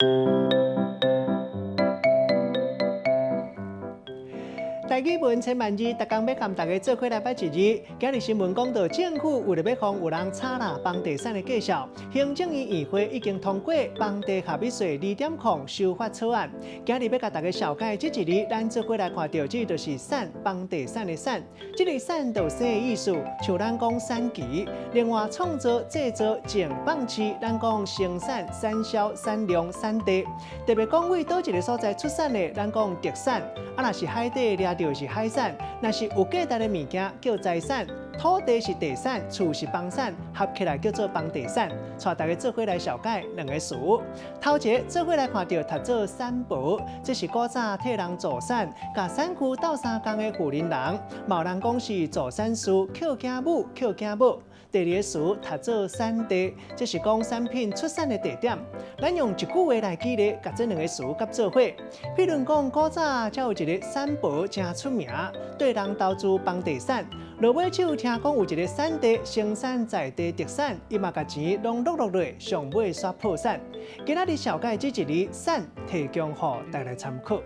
台語文千萬字，逐工欲共大家做伙來掰一字。今日新聞講到政府為著欲防有人炒抐房地產的繼續，行政院院會已經通過房地合一稅2.0修法草案。今日欲共大家紹介這一字，咱做伙來看著，這就是產房地產的產，這个產就生的意思，像咱講產期。另外創造、製造、種、放飼，咱講生產、產銷、產量、產地。特別講佇佗一个所在出產的，咱講特產。啊，若是海底掠著是海產，若是有價值的物件叫財產，土地是地產，厝是房產，合起來叫做房地產。帶大家做伙來紹介兩个詞。頭一个做伙來看著讀做產婆，這是古早替人助產、共產婦鬥相共的婦人。嘛有人講是助產師、抾囝母、抾囝某。第二个詞讀做產地，這是講產品出產的地點。咱用一句話來舉例，共這兩个詞佮做伙。比如講，古早才有一个產婆誠出名，對人投資房地產。落尾手聽講有一个產地生產在地特產，伊嘛共錢攏落落落，上尾煞破產。今仔日紹介這一字產，提供予大家參考。